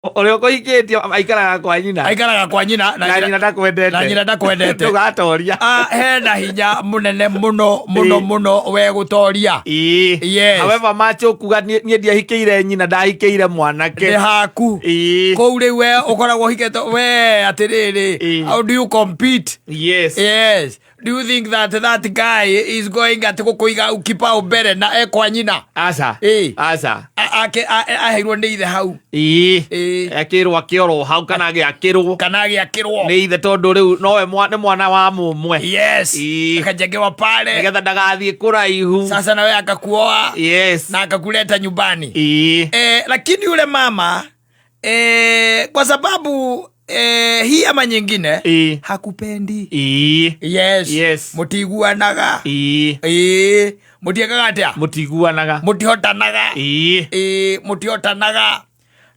Ũrĩa ũkũhikĩtio aikaraga kwa nyina. Aikaraga kwa nyina. Na nyina ndakwendete. Na nyina ndakwendete. Ndũgatoria. Ah, hena hinya mũnene mũno mũno mũno we gũtoria. Yes. However much ũkuga niĩ ndiahikĩire nyina, ndahikĩire mwanake. Nĩ haku. Kũu rĩu we ũkoragwo ũhikĩte we atĩrĩrĩ. How do you compete? Yes. Yes. Do you think that that guy is going atĩ gũkũiga kibao mbere na ekwa nyina? Aca. Aca. Aheirwo nĩ ithe hau. Ĩĩ. Akĩrwo akĩorwo hau kana agĩakĩrwo. Kana agĩakĩrwo. Nĩ ithe tondũ rĩu nowe nĩ mwana wa mũmwe. Yes. Akajengewa pale. Nĩgetha ndagathiĩ kũraihu. Sasa nawe akakuoa. Yes. Na akakuleta nyumbani. Ĩĩ. Lakini yule mama kwa sababu hii ama nyingine hakupendi. Yes. Yes. Mutiguanaga. Ĩĩ. Mutiekaga atia? Mutiguanaga. Mutihotanaga. Ĩĩ, mutihotanaga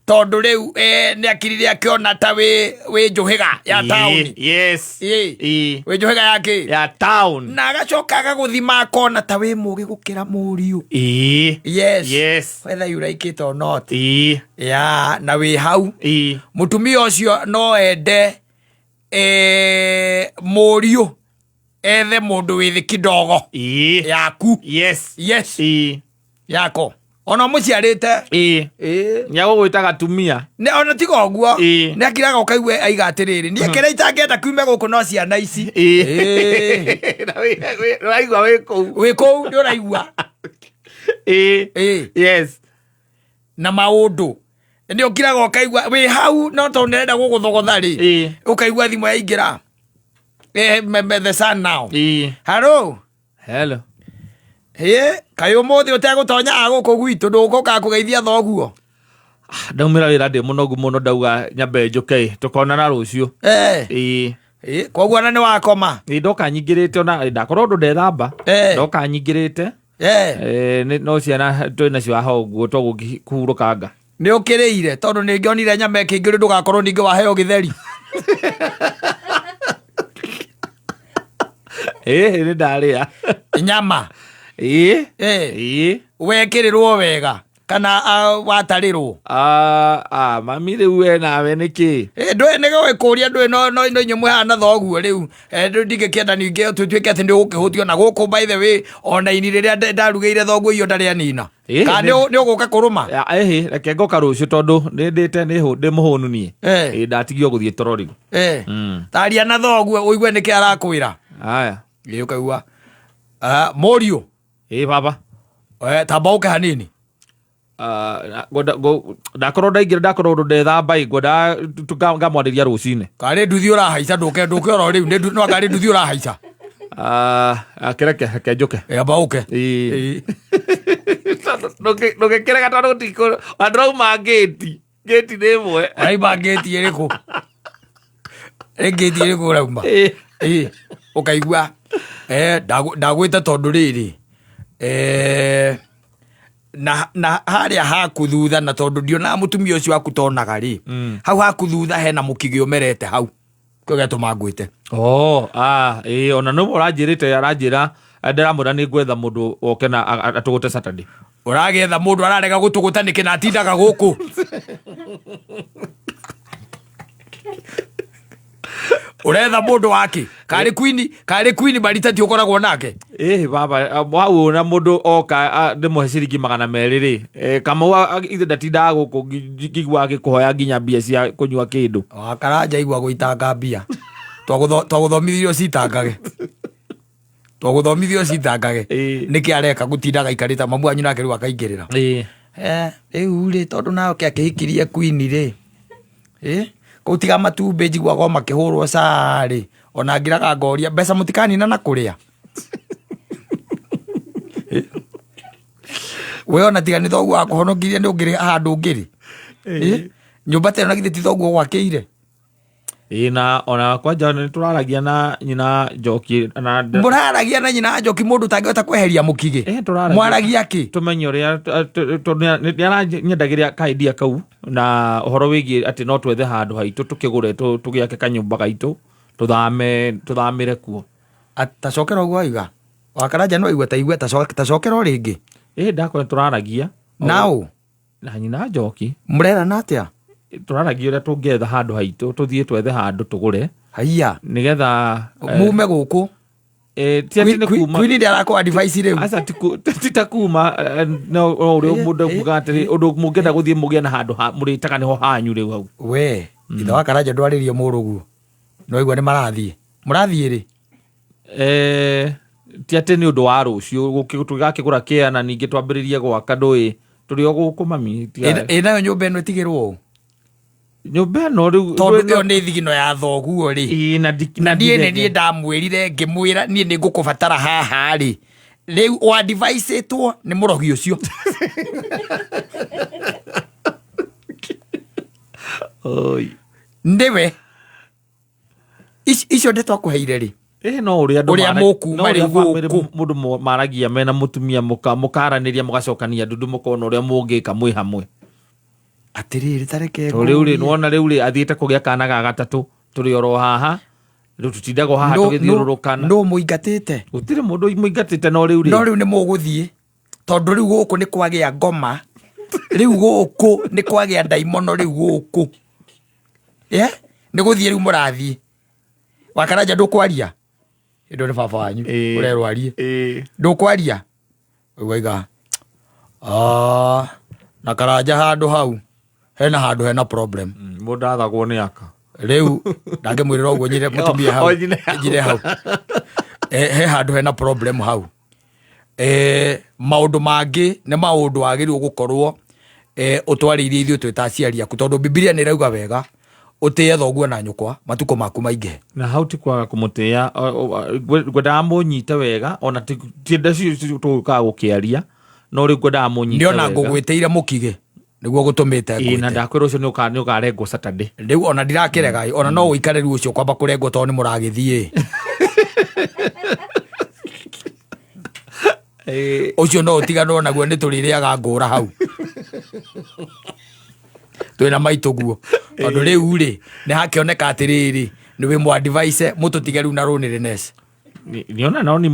tondu riu nĩ akirire akĩona ta wĩ njũhĩga ya taũni. Yes. Ĩĩ. Wĩ njũhĩga ya kĩ? Ya town. Na agacoka agagũthima akona ta wĩ mũgĩ gũkĩra mũriũ. Yes. Yes. Whether you like it or not. Ya, na wĩ hau. Mũtumia ũcio no ende mũriũ ethe mũndũ wĩ thĩ kidogo yaku. Yes. Yes. Yako. Ona mũciarĩte. Nĩ agũgwĩta gatumia. Nĩ ona tiga ũguo. Nĩ akiraga ũkaigua aiga atĩrĩrĩ, niĩ kĩrĩa itangĩenda kiume gũkũ no ciana ici. Na ũraigua wĩ kũu. Wĩ kũu nĩ ũraigua. Yes. Na maũndũ. Nĩ ũkiraga ũkaigua wĩ hau no tondũ nĩ arenda gũgũthogotha rĩ. Ũkaigua thimũ yaingĩra. The sun now. Hello. Hello. Ĩ, kaĩ ũmũthĩ ũtegũtonya gũkũ gwitũ ndũgũka kũgeithia thoguo? Ndaumĩra wĩra ndĩ mũnogu mũno, ndauga nyambe njũke, tũkonana rũciũ. Ĩ, koguo ona nĩ wakoma? Ĩ, ndoka nyingĩrĩte ona ndakorwo ũndũ ndethamba. Ndoka nyingĩrĩte. No ciana twĩ nacio haha ũguo twagũkĩhurũkanga. Nĩ ũkĩrĩire tondũ nĩ ngĩonire nyama ĩkĩingĩrio ndũgakorwo ningĩ waheo gĩtheri. Ĩ, nĩ ndarĩa. Nyama. Ĩ. Ĩ. Wekĩrĩrwo wega kana watarĩrwo? Mami rĩu we nawe nĩkĩ? Ndũĩ nĩ gũgĩkũria ndũĩ no no no inyuĩ mwĩhana thoguo rĩu. Ndũ ndingĩkĩenda ningĩ tũtuĩke atĩ nĩ ũgũkĩhũtio na gũkũ by the way ona ini rĩrĩa ndarugĩire thoguo irio ndarĩ anina. Kana nĩ ũgũka kũrũma? Ĩhĩ, reke ngoka rũciũ tondũ nĩ ndĩte nĩ ndĩ mũhũnu niĩ. Ĩ, ndatigio gũthiĩ toro rĩu. Taria na thoguo ũigue nĩkĩ arakwĩra. Aya. Ĩ, ũkaigua. Mũriũ. Ĩ, baba. Tamba ũke hanini. Ndakorwo ndaingĩra, ndakorwo ũndũ ndethamba ĩ, ngwenda ngamwarĩria rũcinĩ. Karĩ nduthi ũrahaica, ndũke ndũke oro rĩu, nĩ no karĩ nduthi ũrahaica. Kĩreke, reke njũke. Ĩ, amba ũke. Ĩ. Ndũgĩkĩrega tondũ ndũrauma ngĩti. Ngĩti nĩ ĩmwe. Ũrauma ngĩti ĩrĩkũ? Ĩ ngĩti ĩrĩkũ ũrauma? Ĩ, ũkaigua, ndagwĩta tondũ rĩrĩ, na harĩa haku thutha, na tondũ ndionaga mũtumia ũcio waku tonaga rĩ, hau haku thutha hena mũkigĩ ũmerete hau, kĩo gĩatũma ngwĩte. Oh, ĩ, ona nĩwe ũranjĩrĩte, aranjĩra, ndĩramwĩra nĩ ngwetha mũndũ oke na atũgũte Saturday. Ũragĩetha mũndũ ararega gũtũgũta nĩkĩ na atindaga gũkũ? Ũretha mũndũ wake? Karĩ queen, karĩ queen Marita ti ũkoragwo nake? Ĩ, baba, hau na mũndũ oka, ndĩmũhe ciringi magana merĩ rĩ, Kamau, ithe ndatindaga gũkũ ngĩigua agĩkũhoya nginya mbia cia kũnyua kĩndũ. Wakaranja igua gũitanga mbia. Twagũthomithirio citangage. Twagũthomithirio citangage. Nĩkĩ areka gũtindaga aikarĩte mamu wanyu nake rĩu akaingĩrĩra. Rĩu rĩ, tondũ nawe akĩhikirie queen rĩ, kũu tiga matumbĩ njiguaga o makĩhũrwo caa rĩ, ona ngiraga ngoria mbeca mũtikanina na kũrĩa. We ona tiga nĩ thoguo wakũhonokirie nĩ ũngĩrĩ handũ ũngĩrĩ. Nyũmba ta ĩno na githĩ ti thoguo gwakĩire? Ĩĩ, na ona kwanja nĩ tũraragia na nyina Njoki na Mũraragia na nyina Njoki mũndũ ũtangĩhota kweheria mũkigĩ? Tũraragia. Mwaragia kĩ? Tũmenye ũrĩa, tondũ nĩ aranyendagĩria ka idea kau na ũhoro wĩgiĩ atĩ no twethe handũ haitũ tũkĩgũre tũgĩake kanyũmba gaitũ tũthamĩre kuo. Tacokera ũguo waiga. Wakaranja no aigua ta igua tacokera o rĩngĩ. Ĩĩ, ndakora tũraragia. Na ũ? Na nyina Njoki. Mũrerana atĩa? Tũraragia ũrĩa tũngĩetha handũ haitũ, tũthiĩ twethe handũ tũgũre Haiya. nĩgetha Mume gũkũ. Ti atĩ nĩ kuma. Kwini ndĩ arakũ advice rĩu. Aca, ti ta kuma, no ũrĩa mũndũ akuga atĩrĩ, ũndũ mũngĩenda gũthiĩ mũgĩe na handũ mũrĩtaga nĩho hanyu rĩu hau. We ithe wa Karanja, ndwarĩrie mũrũguo, nĩwaigua nĩ marathiĩ, mũrathiĩ rĩ? Ti atĩ nĩ ũndũ wa rũciũ tũgakĩgũra kĩa na ningĩ twambĩrĩrie gwaka, ndũĩ tũrĩ o gũkũ mami. Ĩ nayo nyũmba ĩno ĩtigĩrwo ũũ? Nyũmba ĩno rĩu Tondũ ĩyo nĩ thigino ya thoguo rĩ. Ĩĩ, na Na niĩ nĩ niĩ ndamwĩrire, ngĩmwĩra niĩ nĩ ngũkũbatara haha rĩ, rĩu wadviceĩtwo nĩ mũrogi ũcio. Oi. Nĩwe icio ndeto akũheire rĩ. Ĩ, no ũrĩa andũ Ũrĩa mũkuma no ũrĩa rĩu family gũkũ. Mũndũ maragia mena mũtumia, mũkaranĩria, mũgacokania ndundu, mũkona ũrĩa mũngĩka mwĩ hamwe. Atĩrĩrĩ, tareke Tondũ rĩu rĩ ngũrie. Nĩwona rĩu rĩ, athiĩte kũgĩa kana ga gatatũ, tũrĩ oro haha rĩu, tũtindagwo haha tũgĩthiũrũrũkana. Nũ mũingatĩte? Gũtirĩ mũndũ mũingatĩte, no rĩu rĩ No rĩu nĩ mũgũthiĩ, tondũ rĩu gũkũ nĩ kwagĩa ngoma, rĩu gũkũ nĩ kwagĩa ndaimono, rĩu gũkũ yeah? Nĩ gũthiĩ rĩu mũrathiĩ. Wakaranja, ndũkwaria ĩndo nĩ baba wanyu. Ũrerwo arie. Ndũkwaria ũgaiga na Karanja handũ hau hena handũ hena problem. Mũndũ athagwo nĩ aka. Rĩu ndangĩmwĩrĩra ũguo, nyire mũtumia hau. O, nyine hau. Nyine hau. He handũ hena problem hau. Maũndũ mangĩ nĩ maũndũ wagĩrĩirwo gũkorwo ũtwarĩirie ithuĩ twĩ ta aciari aku, tondũ Bibilia nĩ ĩrauga wega ũtĩe thoguo na nyũkwa, matukũ maku maingĩhe. Na hau ti kwaga kũmũtĩĩa, ngwendaga mũnyite wega, ona ti ndeto tũgũkaga gũkĩaria, no rĩu ngwendaga mũnyite Nĩ ona wega. Ngũgwĩtĩire mũkigĩ nĩguo gũtũmĩte Ĩĩ, na ngwĩte. Ndakwĩra ũcio nĩ ũkarengwo Saturday. Rĩu ona ndirakĩrega ĩ, ona no ũikare rĩu ũcio kwamba kũrengwo, tondũ nĩ mũragĩthiĩ. Ũcio no ũtiganwo naguo, nĩ tũrĩrĩaga ngũra hau twĩna maitũ guo, tondũ rĩu rĩ nĩ hakĩoneka atĩrĩrĩ, nĩ wĩ mwadvice mũtũtige rĩu na loneliness. Niona no nĩ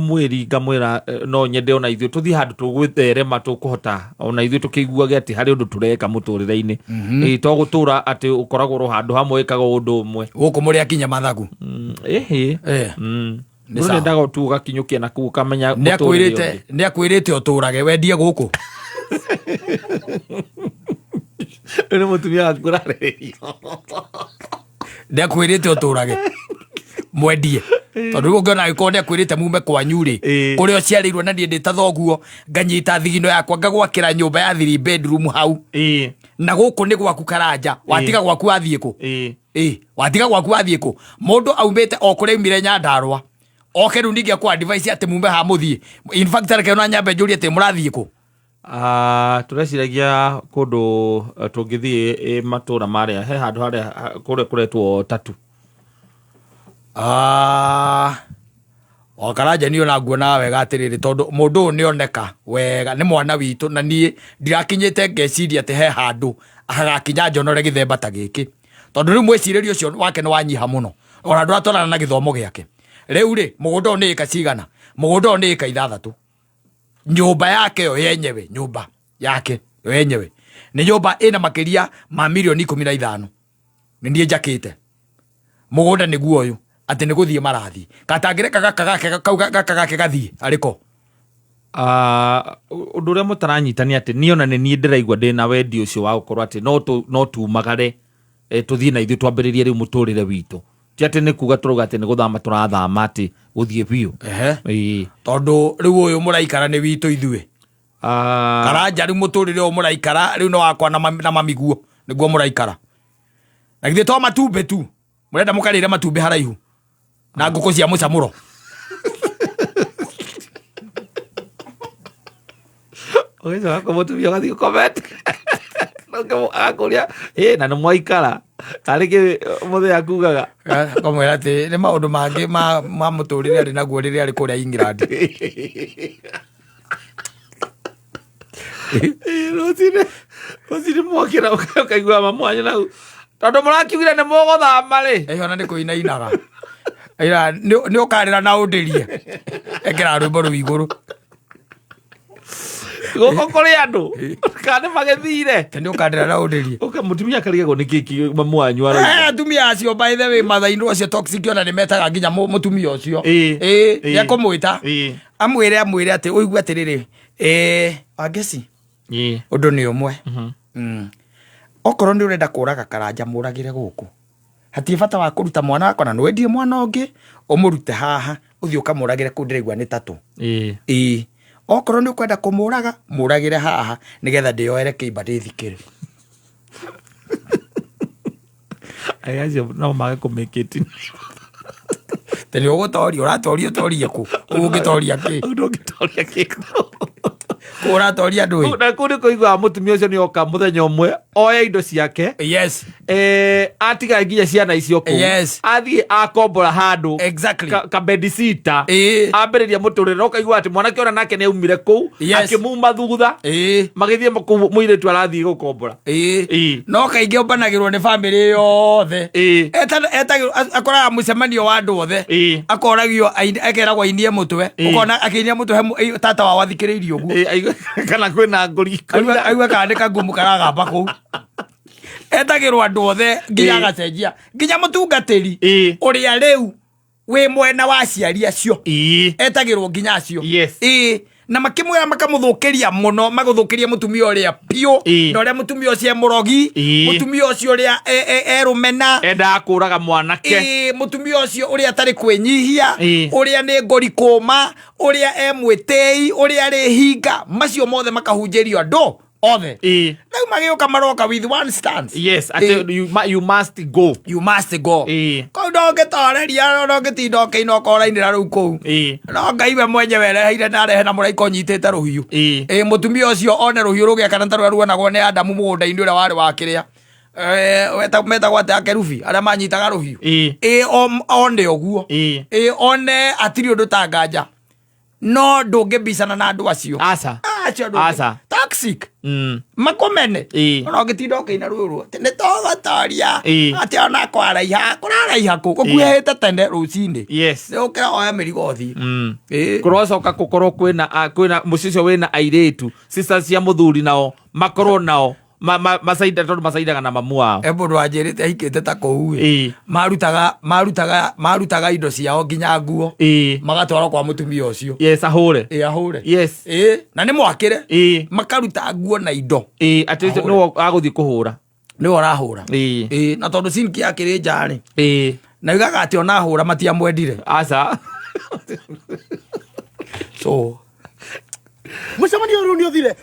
mwĩri ngamwĩra, no nyende ona ithuĩ tũthiĩ handũ tũgwĩtherema, tũkũhota ona ithuĩ tũkĩiguage atĩ harĩ ũndũ tũreka mũtũrĩre-inĩ. Ĩĩ, to gũtũra atĩ ũkoragwo ro handũ hamwe wĩkaga ũndũ ũmwe. Gũkũ mũrĩ akinya mathagu. Ĩhĩ. Nĩ Mũndũ sawa. nĩendaga tu ũgakinyũkia na kũu ũkamenya Nĩ mũtũrĩre akwĩrĩte ũngĩ. Nĩ akwĩrĩte ũtũrage wendie gũkũ. Rĩu nĩ mũtumia waku ũrarĩrĩria. Nĩ akwĩrĩte ũtũrage mwendie, tondũ rĩu ũngĩona angĩkorwo nĩ akwĩrĩte mume kwanyu rĩ, kũrĩa ũciarĩirwo, na niĩ ndĩ ta thoguo nganyita thigino yakwa ngagwakĩra nyũmba ya three bedroom hau, na gũkũ nĩ gwaku Karanja, watiga gwaku wathiĩ kũ? Ĩ, watiga gwaku wathiĩ kũ? Mũndũ aumĩte o kũrĩa aumire Nyandarũa, oke rĩu ningĩ akũ advice atĩ mume ha mũthiĩ. In fact, reke ona nyambe njũrie atĩ mũrathiĩ kũ? Ah, tũreciragia kũndũ tũngĩthiĩ matũũra marĩa he handũ harĩa kũrĩa kũretwo Tatu. Ah, o Karanja, niĩ ona nguonaga wega atĩrĩrĩ, tondũ mũndũ ũyũ nĩoneka wega nĩ mwana witũ, na niĩ ndirakinyĩte ngeciria atĩ he handũ hagakinya njonore gĩthemba ta gĩkĩ, tondũ rĩu mwĩcirĩrie ũcio wake nĩ wanyiha mũno, ona ndũratwarana na gĩthomo gĩake. Rĩu rĩ, mũgũnda ũyũ nĩ ĩka cigana? Mũgũnda ũyũ nĩ ĩka 6. Nyũmba yake yo yenyewe, nyũmba yake yo yenyewe nĩ nyũmba ĩna makĩria ma mirioni 15, nĩ niĩ njakĩte. Mũgũnda nĩguo ũyũ, atĩ nĩ gũthiĩ marathiĩ, katangĩreka gaka gake kau gaka gake gathiĩ arĩko. Ah, ũndũ ũrĩa mũtaranyita nĩ atĩ niĩ ona nĩ niĩ ndĩraigua ndĩ na wendi ũcio wa gũkorwo atĩ no tumagare, tũthiĩ na ithuĩ twambĩrĩrie rĩu mũtũrĩre witũ. Ti atĩ nĩ kuga tũrauga atĩ nĩ gũthama tũrathama atĩ gũthiĩ biũ. Ĩĩ. Tondũ rĩu ũyũ mũraikara nĩ witũ ithuĩ. Ah, Karanja, rĩu mũtũrĩre ũyũ mũraikara rĩu nĩ wakwa na mamiguo nĩguo mũraikara, na githĩ to matumbĩ tu mũrenda mũkarĩre matumbĩ haraihu na ngũkũ cia mũcamũro? Ũgĩcoka kwa mũtumia ũgathiĩ ũkomete, agakũria, "Ĩ, na nĩ mwaikara tarĩ kĩ mũthenya?" Akugaga Kamwĩra atĩ nĩ maũndũ mangĩ ma mũtũrĩre arĩ naguo rĩrĩa arĩ kũrĩa England. Rũcinĩ mwokĩra ũkaigua mamwanyu nau, tondũ mũrakiugire nĩ mũgũthama rĩ. Ĩyo ona nĩ kũinainaga. Ĩra nĩ ũkarĩra na ũndĩrie, ekĩra rwĩmbo rũu igũrũ. Gũkũ kũrĩ andũ kana nĩ magĩthire. Nĩ ũkandĩra na ũndĩrie. Ũka mũtumia akarigagwo nĩ kĩki mamu wanyu arauga. Atumia acio, by the way, mathainũ acio toxic, ona nĩ metaga nginya mũtumia ũcio. Nĩ ekũmwĩta, amwĩre atĩ ũigue atĩrĩrĩ, Wangeci, ũndũ nĩ ũmwe. Okorwo nĩ ũrenda kũraga Karanja, mũragĩre gũkũ, hatirĩ bata wa kũruta mwana wakwa, na nĩwendie mwana ũngĩ ũmũrute haha ũthiĩ ũkamũragĩre kũu ndĩraigua nĩ tatũ. Ĩĩ, okorwo nĩ ũkwenda kũmũraga, mũragĩre haha nĩgetha ndĩyoere kĩimba ndĩthikĩre. Aya acio no mage kũmĩkĩti. Tĩ nĩ ũgũtoria, ũratoria, ũtorie kũ? Kũu ũngĩtoria kĩ? Ndũngĩtoria kĩndũ. Kũu ũratoria ndũĩ. Na kũu nĩ kũiguaga mũtumia ũcio nĩ oka mũthenya ũmwe oya indo ciake, atiga nginya ciana icio kũu, athiĩ akombora handũ kabedisita, ambĩrĩria mũtũrĩre, na ũkaigua atĩ mwanake ona nake nĩ aumire kũu, akĩmuma thutha, magĩthiĩ kũu mũirĩtu arathiĩ gũkombora. No kaingĩ ũmbanagĩrwo nĩ bamĩrĩ yothe. Etagĩrwo, akoraga mũcemanio wa andũ othe, akoragio akeragwo ainie mũtwe. Ũkona akĩinia mũtwe he tata wao athikĩrĩirie ũguo. Kana kwĩna ngũri. Aigue kana nĩ kagumu karagamba kũu. Etagĩrwo andũ othe nginya agacenjia nginya mũtungatĩri ũrĩa rĩu wĩ mwena wa aciari acio. Etagĩrwo nginya acio. Ĩĩ, na makĩmwĩra makamũthũkĩria mũno, magũthũkĩria mũtumia ũrĩa biũ, na ũrĩa mũtumia ũcio e mũrogi, mũtumia ũcio ũrĩa erũmena, endaga kũraga mwanake. Ĩĩ, mũtumia ũcio ũrĩa atarĩ kwĩnyihia, ũrĩa nĩ ngori kũma, ũrĩa e mwĩtĩi, ũrĩa arĩ hinga, macio mothe makahunjĩrio andũ othe. Rĩu magĩũka maroka with one stance. Yes, atĩ you must go. You must go. Kũu ndũngĩtoreria, ndũngĩtinda ũkĩina ũkorainĩra rĩu kũu. No Ngai we mwenyewe ereheire na arehe na mũraika ũnyitĩte rũhiũ. Ĩĩ, mũtumia ũcio one rũhiũ rũgĩakana ta rũrĩa ruonagwo nĩ Adamu mũgũnda-inĩ ũrĩa warĩ wa kĩrĩa, metagwo atĩa, akerubi arĩa manyitaga rũhiũ. Ĩĩ, one ũguo. Ĩĩ, one hatirĩ ũndũ ta nganja, no ndũngĩbicana na andũ acio. Aca. Acio ndũngĩ- Aca. Toxic. Makomene. Ona ũngĩtinda ũkĩina rũrũ atĩ nĩ tũgũtoria, atĩ ona kwaraiha kũraraiha kũ gũkuhĩhĩte tene rũcinĩ, nĩ ũkĩra oya mĩrigo ũthiĩ. Kũrocoka gũkorwo kwĩna kwĩna mũciĩ ũcio wĩna airĩtu, sisters cia mũthuri, nao makorwo nao macaida tondũ macaidaga na mamu wao. E mũndũ wanjĩrĩte ahikĩte ta kũu ĩ, marutaga indo ciao nginya nguo, magatwarwo kwa mũtumia ũcio. Yes, ahũre. Ĩ, ahũre. Ĩ, na nĩ mwakĩre. Makaruta nguo na indo. Atĩ ũcio Ahũre. nĩwe agũthiĩ kũhũra. Nĩwe ũrahũra. Ĩ, na tondũ sinki yakĩrĩ nja rĩ, na yugaga atĩ ona ahũra matiamwendire. Aca. So Mũcemanio rĩu nĩ ũthire.